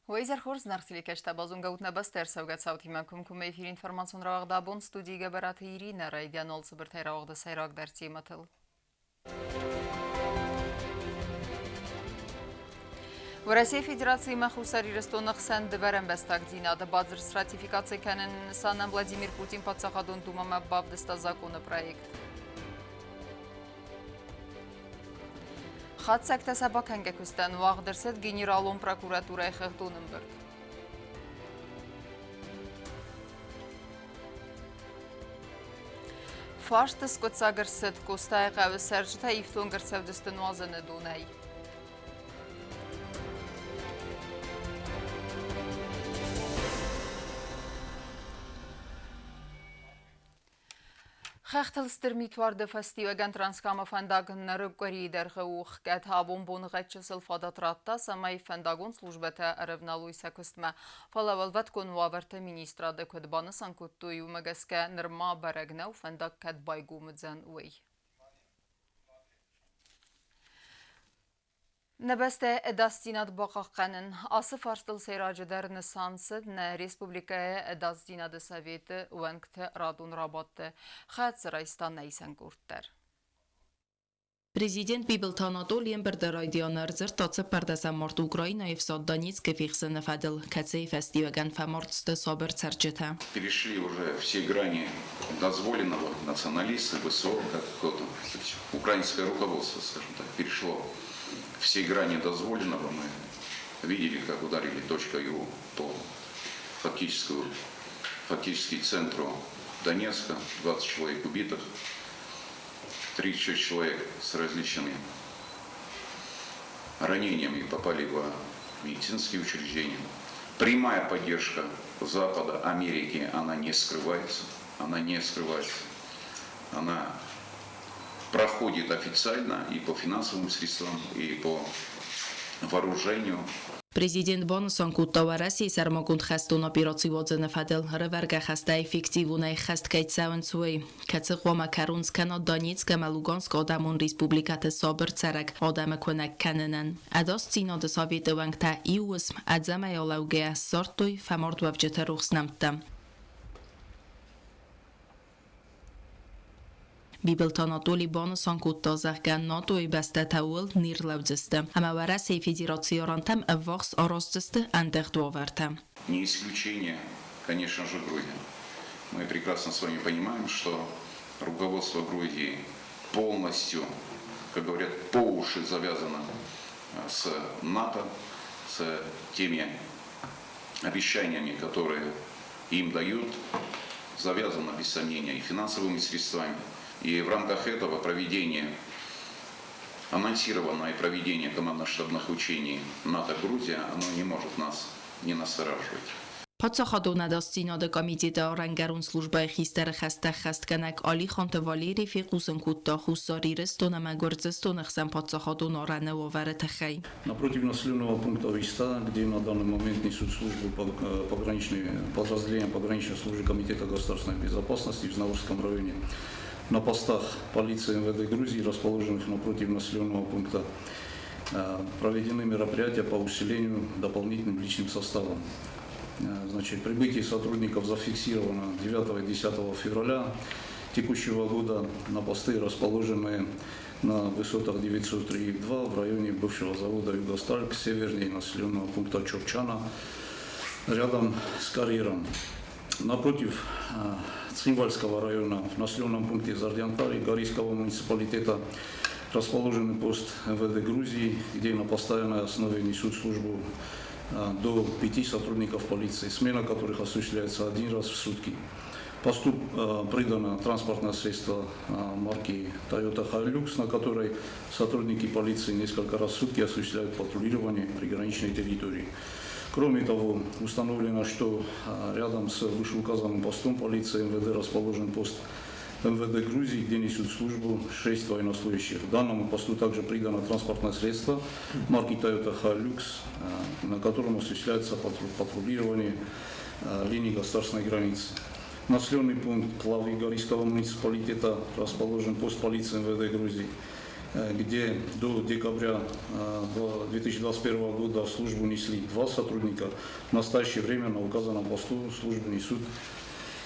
Уӕ изӕр хорз, зынаргъ телекӕсджытӕ, базонгӕ ут нӕ бӕстӕ ӕрцӕугӕ цаутимӕ комкоммӕ эфиры информацион рауагъд абон студийы Гӕбӕраты Иринӕ райдиан цыбыртӕй рауагъды сӕйрагдӕр темӕтыл. Уӕрӕсейы Федерациимӕ Хуссар Ирыстоны хсӕн дывӕр ӕмбӕстагдзинады бадзырд сратификаци кӕныны нысанӕн Владимир Путин Паддзахадон Думӕмӕ бавдыста законы проект. Хатдзӕгтӕ сӕ бакӕнгӕ куыстӕн уагъд ӕрцыд Генералон прокуратурӕйы хыгъдон ӕмбырд. Фарсты скъуыддзаг ӕрцыд Къостайы хъӕуы цӕрджытӕ ифтонг ӕрцӕудзысты нуазыны донӕй. Хӕхтыл стыр митуарды фӕстиуӕгӕн Транскамы фӕндаг ныры къуырийы дӕргъы у хгӕд. Абон боныгъӕд чысыл фадат радта, цӕмӕй фӕндагон службӕтӕ ӕрӕвналой сӕ куыстмӕ. Фӕлӕ уӕлвӕткон уавӕрты министрады куыд банысан кодтой, уымӕ гӕсгӕ нырма бӕрӕг нӕу, фӕндаг кӕд байгом уыдзӕн, уый. Нӕ бӕстӕйы ӕдасдзинад бахъахъхъӕнын. Ацы фарстыл сӕйраджыдӕр нысан цыд нӕ республикӕйы ӕдасдзинады советы уӕнгты радон рабадты. Хӕццӕ райста нӕ исӕн къорд дӕр. Президент Бибылты Анатолий ӕмбырды райдианы ӕрдзырдта цыппӕрдӕсӕм март Украинӕйы ӕфсад Донецкы фехсыны фӕдыл, кӕцыйы фӕстиуӕгӕн фӕмард сты сабыр цӕрджытӕ. Перешли уже все грани дозволенного националисты, ВСО, как кто-то, украинское руководство, скажем так, перешло все грани дозволенного. Мы видели, как ударили точкой У по фактически центру Донецка, 20 человек убитых, 36 человек с различными ранениями попали в медицинские учреждения. Прямая поддержка Запада, Америки, она не скрывается. Она не скрывается. Она проходит официально и по финансовым средствам, и по вооружению. Президент банысан кодта Уӕрӕсейы сӕрмагонд хӕстон операци уадзыны фӕдыл ӕрӕвӕргӕ хӕстӕ эффективонӕй хӕст кӕй цӕуынц, уый, кӕцы хъуамӕ кӕрон скӕна Донецк ӕмӕ Луганскы адӕмон республикӕты сабыр цӕрӕг адӕмы куынӕг кӕнынӕн. Ӕдасдзинады советы уӕнгтӕ иу уысм ӕдзӕмӕй алӕугӕйӕ ссардтой фӕмардуӕвджыты рухс нӕмттӕ. Бибылты Анатоли банысан кодта, зӕгъгӕ, НАТО-йы бӕстӕтӕ ууыл не рлӕудзысты ӕмӕ Уӕрӕсейы Федерацийы арӕнтӕм ӕввахс араздзысты ӕндӕгъд уавӕртӕ. Не исключение, конечно же, Грузия. Мы прекрасно с вами понимаем, что руководство Грузии полностью, как говорят, по уши завязано с НАТО, с теми обещаниями, которые им дают, завязано, без сомнения, и финансовыми средствами. И в рамках этого проведение, анонсированное проведение командно-штабных учений НАТО-Грузия, оно не может нас не настораживать. Паддзахадон ӕдасдзинады комитеты арӕнгӕрон службӕйы хистӕры хӕстӕ ӕххӕстгӕнӕг Алиханты Валери фехъусын кодта Хуссар Ирыстон ӕмӕ Гуырдзыстоны хсӕн паддзахадон арӕны уавӕры тыххӕй. Напротив населенного пункта Виста, где на данный момент несут службу пограничные подразделения пограничной службы Комитета государственной безопасности в Знаурском районе, на постах полиции МВД Грузии, расположенных напротив населенного пункта, проведены мероприятия по усилению дополнительным личным составом. Значит, прибытие сотрудников зафиксировано 9 и 10 февраля текущего года на посты, расположенные на высотах 903,2 в районе бывшего завода «Югосталь» к севернее населенного пункта Чорчана, рядом с карьером. Напротив Цхинвальского района в населенном пункте Зардиантари Горийского муниципалитета расположенный пост МВД Грузии, где на постоянной основе несут службу до 5 сотрудников полиции, смена которых осуществляется один раз в сутки. Посту придано транспортное средство марки Toyota Hilux, на которой сотрудники полиции несколько раз в сутки осуществляют патрулирование приграничной территории. Кроме того, установлено, что рядом с вышеуказанным постом полиции МВД расположен пост МВД Грузии, где несут службу 6 военнослужащих. Данному посту также придано транспортное средство марки Toyota Hilux, на котором осуществляется патрулирование линии государственной границы. Населенный пункт Плави Горийского муниципалитета расположен пост полиции МВД Грузии. где до декабря 2021 года службу несли 2 сотрудника. В настоящее время на указанном посту службу несут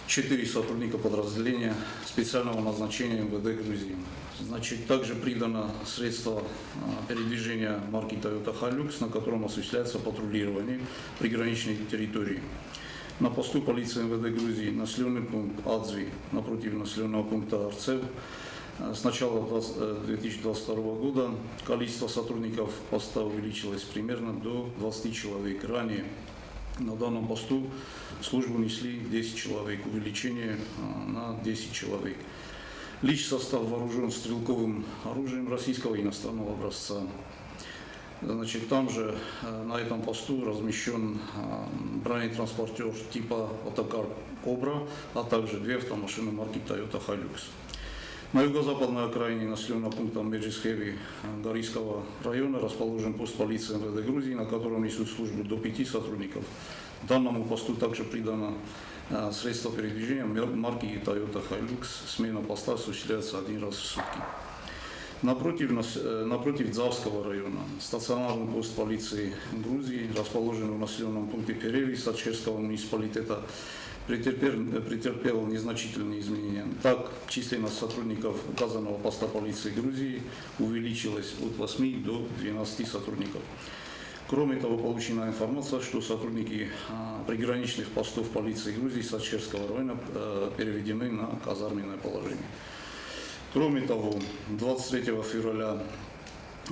4 сотрудника подразделения специального назначения МВД Грузии. Значит, также придано средство передвижения марки Toyota Hilux, на котором осуществляется патрулирование приграничной территории. На посту полиции МВД Грузии населенный пункт Адзви напротив населенного пункта Арцев с начала 2022 года количество сотрудников поста увеличилось примерно до 20 человек. Ранее на данном посту службу несли 10 человек, увеличение на 10 человек. Личный состав вооружен стрелковым оружием российского и иностранного образца. Значит, там же на этом посту размещен бронетранспортер типа «Отокар Кобра», а также 2 автомашины марки Toyota Hilux. На юго-западной окраине населенного пункта Меджисхеви Горийского района расположен пост полиции МВД Грузии, на котором несут службу до 5 сотрудников. Данному посту также придано средство передвижения марки Toyota Hilux. Смена поста осуществляется 1 раз в сутки. Напротив Дзавского района стационарный пост полиции Грузии, расположенный в населенном пункте Переви Сачерского муниципалитета, претерпел незначительные изменения. Так, численность сотрудников указанного поста полиции Грузии увеличилась от 8 до 12 сотрудников. Кроме того, получена информация, что сотрудники приграничных постов полиции Грузии Сачерского района переведены на казарменное положение. Кроме того, 23 февраля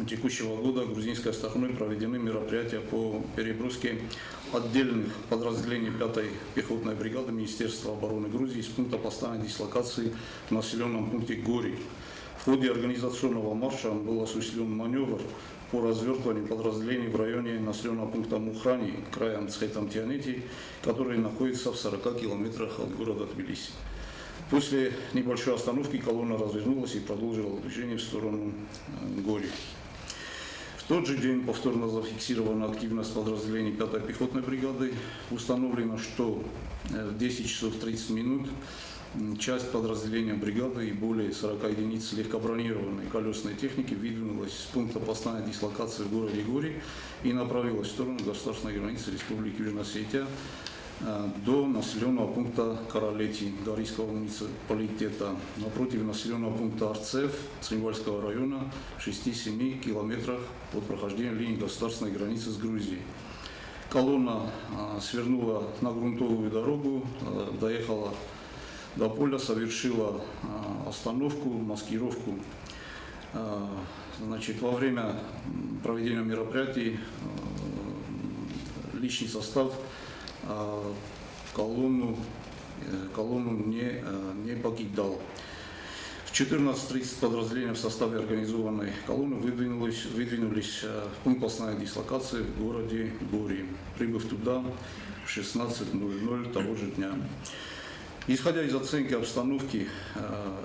текущего года грузинской стороной проведены мероприятия по переброске отдельных подразделений 5-й пехотной бригады Министерства обороны Грузии из пункта постоянной дислокации в населенном пункте Гори. В ходе организационного марша был осуществлен маневр по развертыванию подразделений в районе населенного пункта Мухрани, краем Цхетам-Тианети, который находится в 40 километрах от города Тбилиси. После небольшой остановки колонна развернулась и продолжила движение в сторону Гори. В тот же день повторно зафиксирована активность подразделений 5-й пехотной бригады. Установлено, что в 10 часов 30 минут часть подразделения бригады и более 40 единиц легкобронированной колесной техники выдвинулась с пункта постоянной дислокации в городе Гори и направилась в сторону государственной границы Республики Южная Осетия до населенного пункта Каралети Горийского муниципалитета, напротив населенного пункта Арцев Цхинвальского района в 6-7 километрах от прохождения линии государственной границы с Грузией. Колонна свернула на грунтовую дорогу, доехала до поля, совершила остановку, маскировку. Значит, во время проведения мероприятий личный состав колонну не покидал. В 14:30 подразделения в составе организованной колонны выдвинулись в пункт постоянной дислокации в городе Гори, прибыв туда в 16:00 того же дня. Исходя из оценки обстановки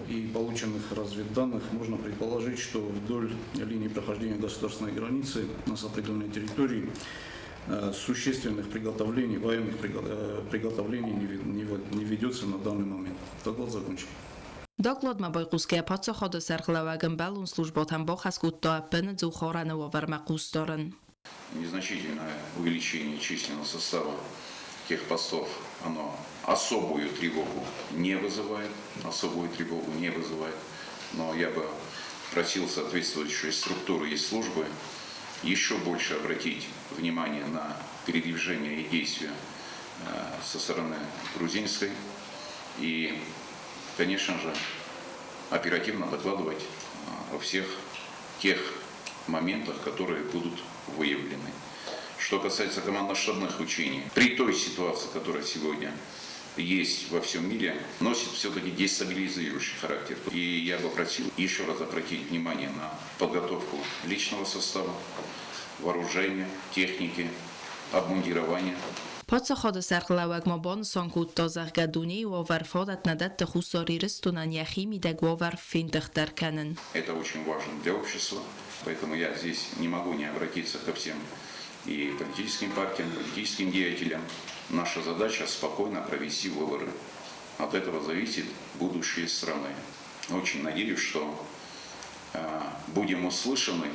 и полученных разведданных, можно предположить, что вдоль линии прохождения государственной границы на сопредельной территории существенных приготовлений, военных приготовлений не ведется на данный момент. Доклад закончен. Докладмӕ байхъусгӕйӕ паддзахады сӕргълӕууӕг ӕмбӕлон службӕтӕн бахӕс кодта ӕппынӕдзух арӕны уавӕрмӕ хъус дарын. Незначительное увеличение численного состава тех постов, оно особую тревогу не вызывает, особую тревогу не вызывает. Но я бы просил соответствующие структуры и службы еще больше обратить внимание на передвижение и действия со стороны грузинской и, конечно же, оперативно докладывать о всех тех моментах, которые будут выявлены. Что касается командно-штабных учений, при той ситуации, которая сегодня есть во всем мире, носит все-таки дестабилизирующий характер. И я бы просил еще раз обратить внимание на подготовку личного состава, вооружения, техники, обмундирования. Паддзахады сӕргълӕууӕг ма банысан кодта, зӕгъгӕ, дунейы уавӕр фадат нӕ дӕтты Хуссар Ирыстонӕн йӕхи мидӕг уавӕр фендыхдӕр кӕнын. Это очень важно для общества, поэтому я здесь не могу не обратиться ко всем и политическим партиям, политическим деятелям. Наша задача спокойно провести выборы. От этого зависит будущее страны. Очень надеюсь, что Будем услышаны.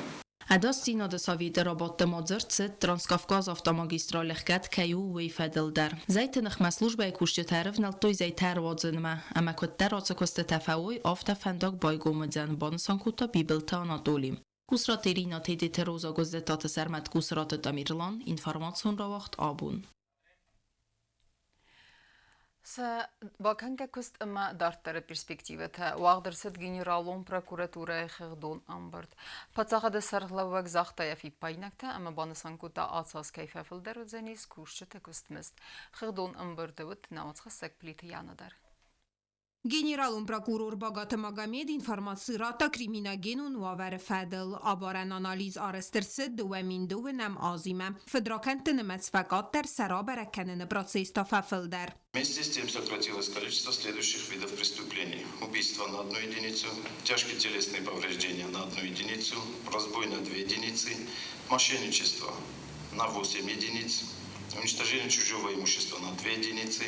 Ӕдасдзинады советы рабадты ма дзырд цыд, Транскавказ автомагистраль ӕхгӕд кӕй у, уый фӕдыл дӕр. Зӕйты ныхмӕ службӕйы кусджытӕ ӕрывнӕлдтой зӕйтӕ ӕруадзынмӕ, ӕмӕ куыддӕр ацы куыстытӕ фӕуой, афтӕ фӕндаг байгом уыдзӕн, банысан кодта Бибылты Анатоли. Кусраты Ирина, Тедеты Роза, Гуыздзетаты Сӕрмӕт, Кусраты Тамерлан, информацион рауагъд абон. Сӕ бакӕнгӕ куыст ӕмӕ дарддӕры перспективӕтӕ уагъд ӕрцыд Генералон прокуратурӕйы хыгъдон ӕмбырд. Паддзахады сӕргълӕууӕг загъта йӕ фиппаинӕгтӕ ӕмӕ банысан кодта, ацы аз кӕй фӕфылдӕр уыдзӕнис кусджыты куыстмызд. Хыгъдон ӕмбырды уыд науӕдзхӕссӕг Плиты Яна дӕр. Генералон прокурор Багаты Магомед информаци радта криминогенон уавӕры фӕдыл. Абарӕн анализ арӕзт ӕрцыд 2009 азимӕ. Фыдракӕндты нымӕц фӕкъаддӕр, сӕ рабӕрӕг кӕныны процесс та фӕфылдӕр. Вместе с тем сократилось количество следующих видов преступлений. Убийство на одну единицу, тяжкие телесные повреждения на одну единицу, разбой на две единицы, мошенничество на 8 единиц, уничтожение чужого имущества на 2 единицы,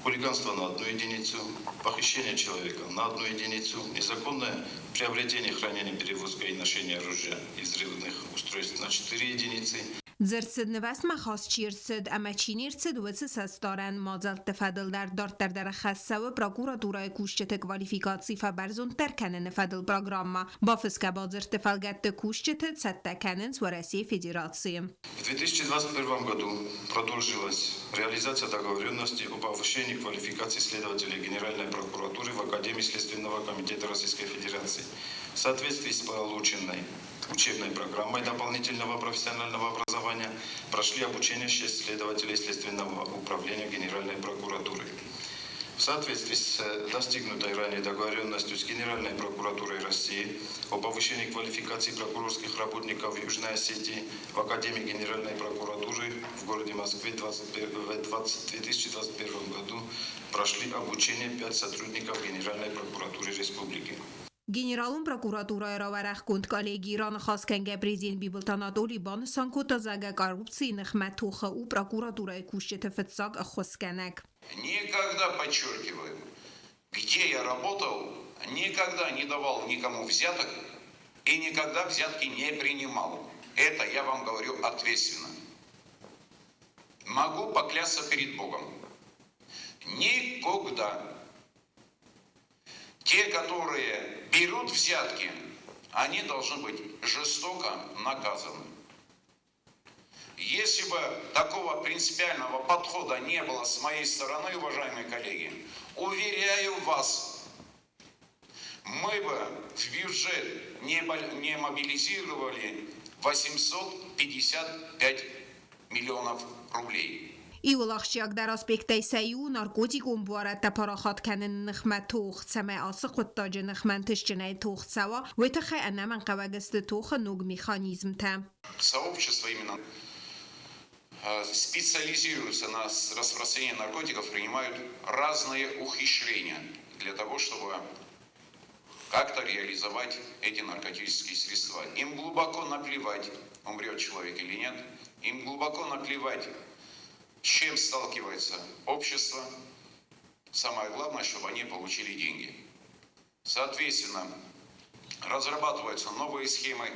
хулиганство на одну единицу, похищение человека на одну единицу, незаконное приобретение, хранение, перевозка и ношение оружия и взрывных устройств на 4 единицы. Дзырд цыд нывӕстмӕ хаст чи рцыд ӕмӕ чи не рцыд, уыцы цӕстдарӕн мадзӕлтты фӕдыл дӕр. Дарддӕр дӕр ӕххӕст цӕуы прокуратурӕйы кусджыты квалификаци фӕбӕрзонддӕр кӕныны фӕдыл программӕ. Бафысгӕ бадзырдты фӕлгӕтты кусджыты цӕттӕ кӕнынц Уӕрӕсейы Федерацийы. В 2021 году продолжилась реализация договоренности о повышении квалификации следователей Генеральной прокуратуры в Академии Следственного комитета Российской Федерации. В соответствии с полученной учебной программой дополнительного профессионального образования прошли обучение шесть следователей Следственного управления Генеральной прокуратуры. В соответствии с достигнутой ранее договоренностью с Генеральной прокуратурой России о повышении квалификации прокурорских работников Южной Осетии в Академии Генеральной прокуратуры в городе Москве в 2021 году прошли обучение пять сотрудников Генеральной прокуратуры Республики. Генералон прокуратурӕйы рауӕрӕхгонд коллегийы раныхас кӕнгӕ президент Бибылты Анатолий банысан кодта, зӕгъгӕ, коррупцийы ныхмӕ тохы у прокуратурӕйы кусджыты фыццаг ӕххуысгӕнӕг. Никогда, подчеркиваю, где я работал, никогда не давал никому взяток и никогда взятки не принимал. Это я вам говорю ответственно. Могу поклясться перед Богом. Никогда. Те, которые берут взятки, они должны быть жестоко наказаны. Если бы такого принципиального подхода не было с моей стороны, уважаемые коллеги, уверяю вас, мы бы в бюджет не мобилизировали 855 миллионов рублей. Иууыл ахсджиагдӕр аспекттӕй сӕ иу наркотикон буарадтӕ парахат кӕныны ныхмӕ тох. Цӕмӕй ацы хъуыддаджы ныхмӕ ӕнтыстджынӕй тох цӕуа, уый тыххӕй ӕнӕмӕнгхъӕуӕг сты тохы ног механизмтӕ. Сообщество именно специализируются на распространении наркотиков, принимают разные ухищрения для того, чтобы как-то реализовать эти наркотические средства. Им глубоко наплевать, умрет человек или нет. Им глубоко наплевать, с чем сталкивается общество. Самое главное, чтобы они получили деньги. Соответственно, разрабатываются новые схемы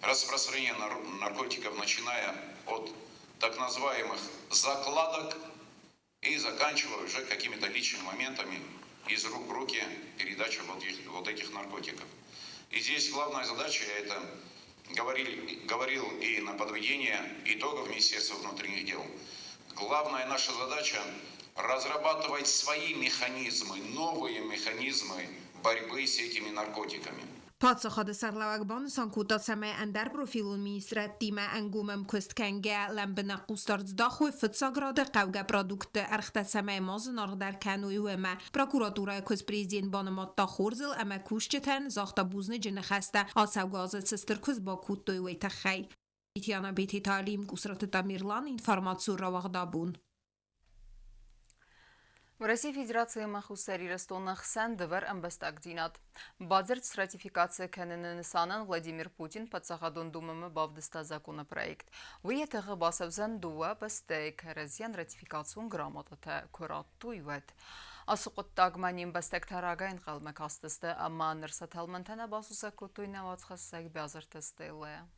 распространения наркотиков, начиная от так называемых закладок и заканчивая уже какими-то личными моментами из рук в руки передача вот этих наркотиков. И здесь главная задача, я это говорил и на подведение итогов Министерства внутренних дел. Главная наша задача – разрабатывать свои механизмы, новые механизмы борьбы с этими наркотиками. Паддзахады сӕргълӕууӕг банысан кодта, цӕмӕй ӕндӕр профилон министрӕдтимӕ ӕнгом ӕмкуыст кӕнгӕ лӕмбынӕг хъусдард здахой фыццаг рады хъӕугӕ продуктты ӕргътӕ цӕмӕй ма зынаргъдӕр кӕной, уымӕ. Прокуратурӕйы куыст президент банымадта хорзыл ӕмӕ кусджытӕн загъта бузныджы ныхӕстӕ, ацӕугӕ азы цы стыр куыст бакодтой, уый тыххӕй. Татьяна Бететалим, Кусраты Тамерлан, информацион рауагъдабон. Уӕрӕсейы Федераци ӕмӕ Хуссар Ирыстоны хсӕн дывӕр ӕмбӕстагдзинад. Бадзырд сратификаци кӕныны нысанӕн Владимир Путин Паддзахадон Думӕмӕ бавдыста законопроект. Уый йӕ тыхы бацӕудзӕн дыууӕ бӕстӕйы кӕрӕдзийӕн ратификацион грамотатӕ куы радтой, уӕд. Ацы хъуыддагмӕ не мбӕстӕгтӕ рагӕй ӕнхъӕлмӕ кастысты ӕмӕ ныр сӕ тӕлмӕнтӕ нӕ басусӕг кодтой нӕ уацхӕссӕг Бязырты Стеллӕ.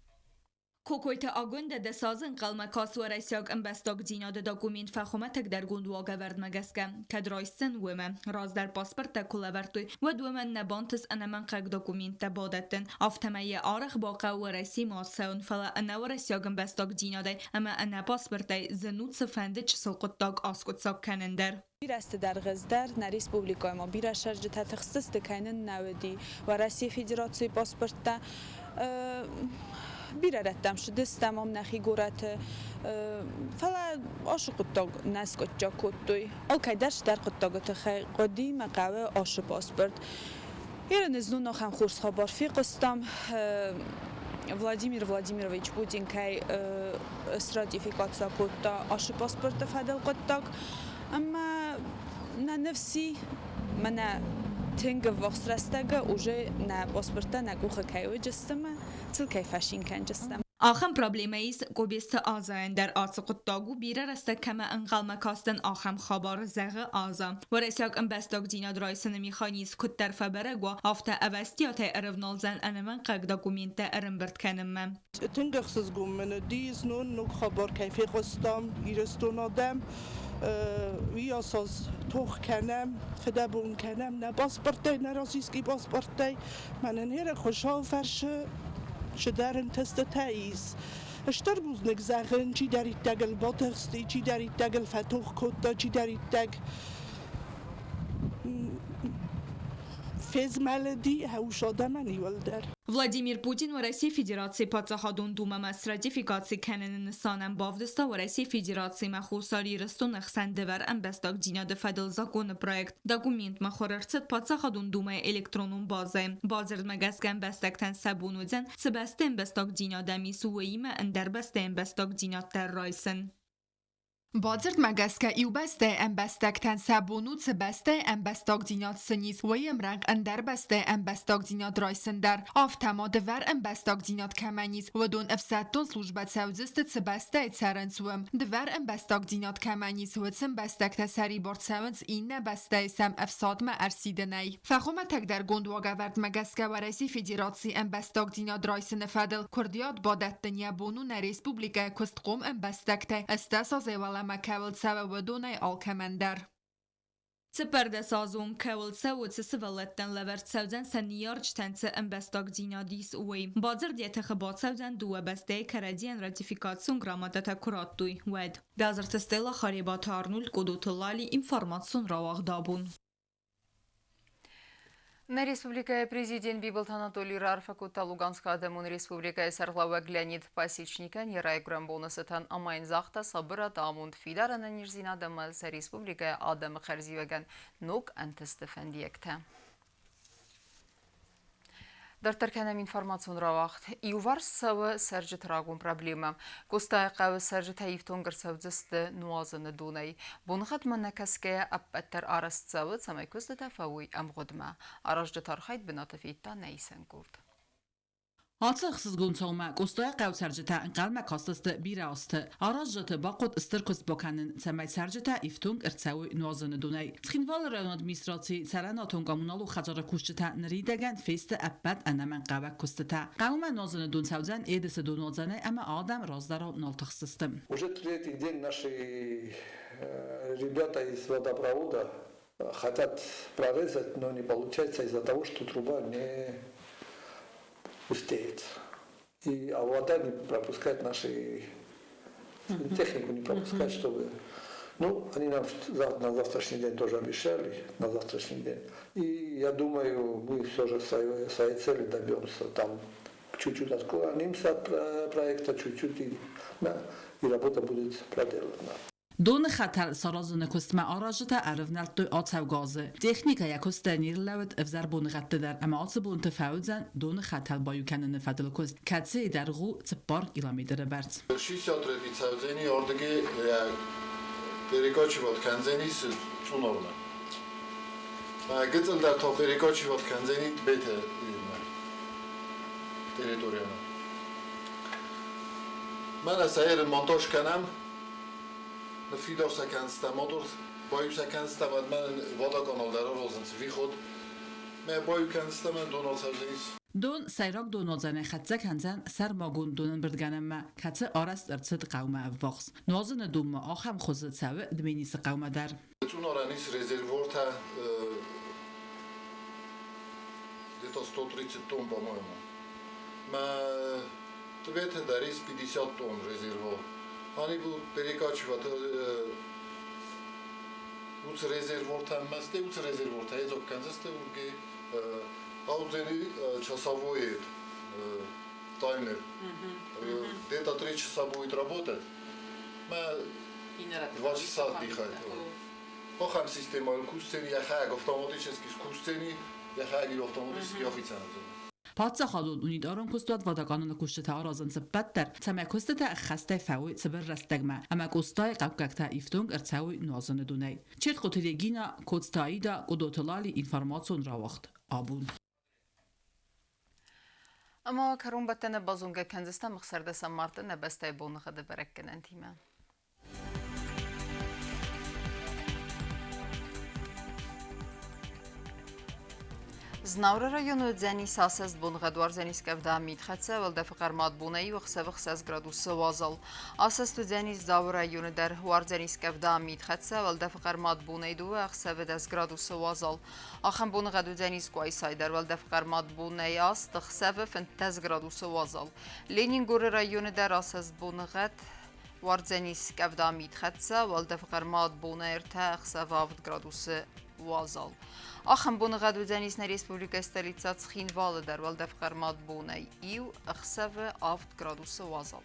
Кокойты Агуындӕ дӕс азы ӕнхъӕлмӕ каст уӕрӕсейаг ӕмбӕстагдзинады документ фӕхуымӕтӕгдӕргонд уагӕвӕрдмӕ гӕсгӕ, кӕд райсдзӕн, уымӕ. Раздӕр паспорттӕ куы лӕвӕрдтой, уӕд уымӕн нӕ бантыст ӕнӕмӕнгхъӕуӕг документтӕ бадӕттын. Афтӕмӕй йӕ арӕх бахъӕуы Уӕрӕсемӕ ацӕуын, фӕлӕ ӕнӕуӕрӕсейаг ӕмбӕстагдзинадӕй ӕмӕ ӕнӕ паспортӕй зын у цыфӕнды чысыл хъуыддаг аскъуыддзаг кӕнын дӕр. Бирӕ азты дӕргъы дӕр нӕ республикӕимӕ бирӕ цӕрджытӕ тыхстысты, кӕй нын нӕ уыди Уӕрӕсейы Федерацийы паспорттӕ. Бирӕ рӕттӕм цыдыстӕм ам нӕхи горӕты, фӕлӕ ацы хъуыддаг нӕ скъуыддзаг кодтой. Алкӕй дӕр цыдӕр хъуыддагы тыххӕй хъуыди мӕ хъӕуы ацы паспорт. Ерын знон ахӕм хорз хабар фехъуыстам, Владимир Владимирович Путин кӕй сратификаци кодта ацы паспорты фӕдыл хъуыддаг. Ӕмӕ нӕ ныфс и, мӕнӕ тынг ӕввахс рӕстӕгы уже нӕ паспорттӕ нӕ къухы кӕй уыдысты ӕмӕ сыл кӕй фӕцин кӕндзыстӕм. Ахӕм проблемӕ ис Кобесты Азайӕн дӕр. Ацы хъуыддаг у, бирӕ рӕстӕг кӕмӕ ӕнхъӕлмӕ кастӕн, ахӕм хабар, зӕгъы Аза. Уӕрӕсейаг ӕмбӕстагдзинад райсыны механизм куыддӕр фӕбӕрӕг уа, афтӕ ӕвӕстиатӕй ӕрӕвналдзӕн ӕнӕмӕнгхъӕуӕг документтӕ ӕрӕмбырд кӕнынмӕ. Тынг ӕхсызгон мын уыди, знон ног хабар кӕй фехъуыстам Ирыстоны адӕм. Уый асаз тох кӕнӕм, фыдӕбон кӕнӕм нӕ паспорттӕй, нӕ российский паспорттӕй. Мӕнӕн херӕг Хуыцау фӕрсы, цыдӕр ӕнтыстытӕ ис. Стыр бузныг зӕгъын, чидӕриддӕр ыл батыхсти, чидӕриддӕр ыл фӕтох кодта, чидӕриддӕр фезмӕлыди хӕус адӕмӕн иуылдӕр. Владимир Путин Уӕрӕсейы Федерацийы Паддзахадон Думӕмӕ сратификаци кӕныны нысанӕн бавдыста Уӕрӕсейы Федерациимӕ Хуссар Ирыстоны хсӕн дывӕр ӕмбӕстагдзинады фӕдыл законы проект. Документ мыхуыр ӕрцыд Паддзахадон Думӕйы электронон базӕйы. Бадзырдмӕ гӕсгӕ ӕмбӕстӕгтӕн сӕ бон уыдзӕн, цы бӕстӕ ӕмбӕстагдзинад ӕм ис, уыимӕ ӕндӕр бӕстӕйы ӕмбӕстагдзинад дӕр райсын. Бадзырдмӕ гӕсгӕ иу бӕстӕйы ӕмбӕстӕгтӕн сӕ бон у цы бӕстӕйы ӕмбӕстагдзинад сын ис, уый ӕмрӕнхъ ӕндӕр бӕстӕйы ӕмбӕстагдзинад райсын дӕр. Афтӕ ма дывӕр ӕмбӕстагдзинад кӕмӕн ис, уыдон ӕфсӕддон службӕ цӕудзысты цы бӕстӕйы цӕрынц, уым. Дывӕр ӕмбӕстагдзинад кӕмӕн ис, уыцы ӕмбӕстӕгтӕ сӕрибар цӕуынц иннӕ бӕстӕйы сӕм ӕфсадмӕ ӕрсидынӕй. Фӕхуымӕтӕгдӕргонд уагӕвӕрдмӕ гӕсгӕ Уӕрӕсейы Федерацийы ӕмбӕстагдзинад райсыны фӕдыл куырдиат бадӕттын йӕ бон у нӕ республикӕйы куыстхъом ӕмбӕстӕгтӕй 18 азӕй уӕлӕмӕ кӕуыл цӕуы, уыдонӕй алкӕмӕн дӕр. 14-азон кӕуыл цӕуы, цы сывӕллӕттӕн лӕвӕрд цӕудзӕн сӕ ныййарджытӕн цы ӕмбӕстагдзинад ис, уый. Бадзырд йӕ тыхы бацӕудзӕн дыууӕ бӕстӕйы кӕрӕдзийӕн ратификацион грамотатӕ куы радтой, уӕд. Бязырты Стелла, Харебаты Арнольд, Къодоты Лали, информацион рауагъд абон. Нӕ республикӕйы президент Бибылты Анатолий раарфӕ кодта Луганскы Адӕмон Республикӕйы сӕргълӕууӕг Леонид Пасечникӕн йӕ райгуырӕн боны цытӕн ӕмӕ йын загъта сабырад, амонд, фидар ӕнӕниздзинад ӕмӕ сӕ республикӕйы адӕмы хӕрзиуӕгӕн ног ӕнтысты фӕндиӕгтӕ. Дарддӕр кӕнӕм информацион рауагъд. Иуварс цӕуы цӕрджыты рагон проблемӕ. Къостайы хъӕуы цӕрджытӕ ифтонг ӕрцӕудзысты нуазыны донӕй. Боныгъӕдмӕ нӕ кӕсгӕйӕ ӕппӕт дӕр арӕзт цӕуы, цӕмӕй куыстытӕ фӕуой ӕмгъуыдмӕ. Аразджыты архайд бынаты федта нӕ исӕн къорд. Ацы ӕхсызгон цаумӕ Къостайы хъӕуы цӕрджытӕ ӕнхъӕлмӕ кастысты бирӕ азты. Аразджыты бахъуыд стыр куыст бакӕнын, цӕмӕй цӕрджытӕ ифтонг ӕрцӕуой нуазыны донӕй. Цхинвалы районы администрацийы цӕрӕнуатон-коммуналон хӕдзары кусджытӕ ныридӕгӕн фесты ӕппӕт ӕнӕмӕнгхъӕуӕг куыстытӕ. Хъӕумӕ нуазыны дон цӕудзӕн Едысы донуадзӕнӕй ӕмӕ адӕм раздӕрау нал тыхсдзысты. Уже третий день наши ребята из водопровода хотят прорезать, но не получается из-за того, что труба не пустеет. И, а вода не пропускает наши технику не пропускает, чтобы. Ну, они нам на завтрашний день тоже обещали, на завтрашний день. И я думаю, мы все же своей цели добьемся. Там чуть-чуть отклонимся от проекта, чуть-чуть, и, да, и работа будет проделана. Доны хӕтӕл саразыны куыстмӕ аразджытӕ ӕрывнӕлдтой ацӕугӕ азы. Техникӕ йӕ куыстӕй не рлӕууыд ӕвзӕр боныгъӕдты дӕр ӕмӕ ацы бонты фӕуыдзӕн доны хӕтӕл баиу кӕныны фӕдыл куыст, кӕцыйы дӕргъ у 4 километры бӕрц. 63 цӕудзӕни ардыги. перекачивать кӕндзӕнис Цъунармӕ. Гыццылдӕр та перекачивать кӕндзӕни Тбеты территориямӕ. Мӕнӕ сӕ ерын монтаж кӕнӕм, ныффидар сӕ кӕндзыстӕм мотор, баиу сӕ кӕндзыстӕм, ӕд мӕнӕн водоканал дӕр аразынц выход. Мӕ баиу кӕндзыстӕм, дон ацӕудзӕнис. Дон сӕйраг донуадзӕнӕй хӕццӕ кӕндзӕн сӕрмагонд донӕмбырдгӕнӕнмӕ, кӕцы арӕзт ӕрцыд хъӕумӕ ӕввахс. Нуазыны дон ма ахӕм хуызы цӕуы Дменисы хъӕумӕ дӕр. Цъунарӕн ис резервуартӕ где-то 130 тонн, по-моему. Мӕ Тбеты дӕр ис 50 тонн резервуар. Они будут перекачивать уыцы резервуартӕм мӕсты, уыцы резервуартӕ эдзог кӕндзысты уыргӕй аудзӕни часовой таймер. Где-то 3 часа будет работать. Мӕ 2 часа отдыхать. Ахӕм системӕйыл кусдзӕни йӕхӕг автоматически скусдзӕни, йӕхӕг автоматически ахицӕн уыдзӕни. Паддзахадон унитарон куыстуат Водоканалы кусджытӕ аразынц ӕппӕт дӕр, цӕмӕй куыстытӕ ӕххӕстӕй фӕуой цыбыр рӕстӕгмӕ ӕмӕ Къостайы хъӕуккӕгтӕ ифтонг ӕрцӕуой нуазыны донӕй. Чертхъоты Регина, Коцты Аида, Къудоты Лали, информацион рауагъд Абон. Ӕмӕ кӕронбӕттӕны базонгӕ кӕндзыстӕм 16 марты нӕ бӕстӕйы боныгъӕды бӕрӕггӕнӕнтимӕ. Знауыры районы уыдзӕнис асӕст боныгъӕд, уардзӕнис къӕвда, мидхӕццӕ, уӕлдӕфы хъӕрмад бонӕй иу ӕхсӕвы 6 градусы уазал. Асӕст уыдзӕнис Дзауы районы дӕр, уардзӕнис къӕвда, мидхӕццӕ, уӕлдӕфы хъӕрмад бонӕй 2 ӕхсӕвы 10 градусы уазал. Ахӕм боныгъӕд уыдзӕнис Къуайсайы дӕр, уӕлдӕфы хъӕрмад бонӕй 8 ӕхсӕвы 15 градусы уазал. Ленингоры районы дӕр асӕст боныгъӕд, уардзӕнис къӕвда, мидхӕццӕ, уӕлдӕфы хъӕрмад бонӕй 3 ӕхсӕвы 7 градусы уазал. Ахӕм боныгъӕд уыдзӕнис нӕ республикӕйы столицӕ Цхинвалы дӕр, уӕлдӕф хъӕрмад бонӕй 1 ӕхсӕвы 7 градусы уазал.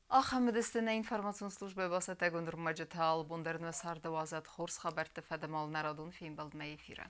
Ахӕм уыдысты нӕ информацион службӕйы бацӕттӕгонд ӕрмӕджытӕ. Алыбон дӕр нӕ царды уадзӕд хорз хабӕртты фӕдыл нӕ радон фембӕлдмӕ эфиры.